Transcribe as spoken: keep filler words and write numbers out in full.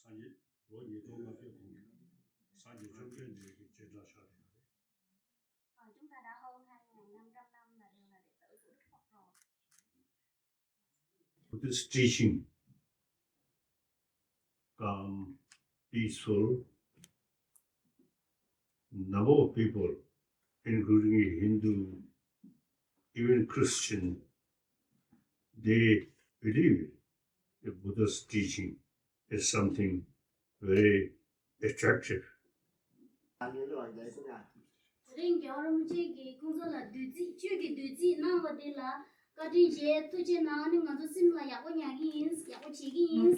སངས་རྒྱས་ལོ་ཉིས་སྟོང་ལྔ་བརྒྱ་གོང་གི་སངས་རྒྱས་བཅོམ་ལྡན་འདས་ཀྱི་སྤྱན་སྔར་ཕྱག་ལས་གནང་བ་རེད། ཨ། ཅུང་ད་ར་ཧོ་ང་ནི་ནམ་རམ་ནམ་ན་རེ་ལ་རེ་ད་ཨུ་ཚུགས་ཐོག་རོ། Buddhist teaching, calm, peaceful. Number of people, including Hindu, even Christian, they believe the Buddha's teaching is something very attractive. དེ་རིང་རྒྱལ་བ་རིན་པོ་ཆེ་གིས་ཁོང་ཚོ་ལ་བདུད་རྩི། ཆོས་ཀྱི་བདུད་རྩི་གནང་བ་དེ་ལ་བཀའ་དྲིན་ཆེ། ཐུགས་རྗེ་གནང་། ཨ་ནི་ང་ཚོ་སེམས་ལ་ཡག་པོ་ཉར་གྱི་ཡིན། ཡག་པོ་བྱེད་ཀྱི་ཡིན།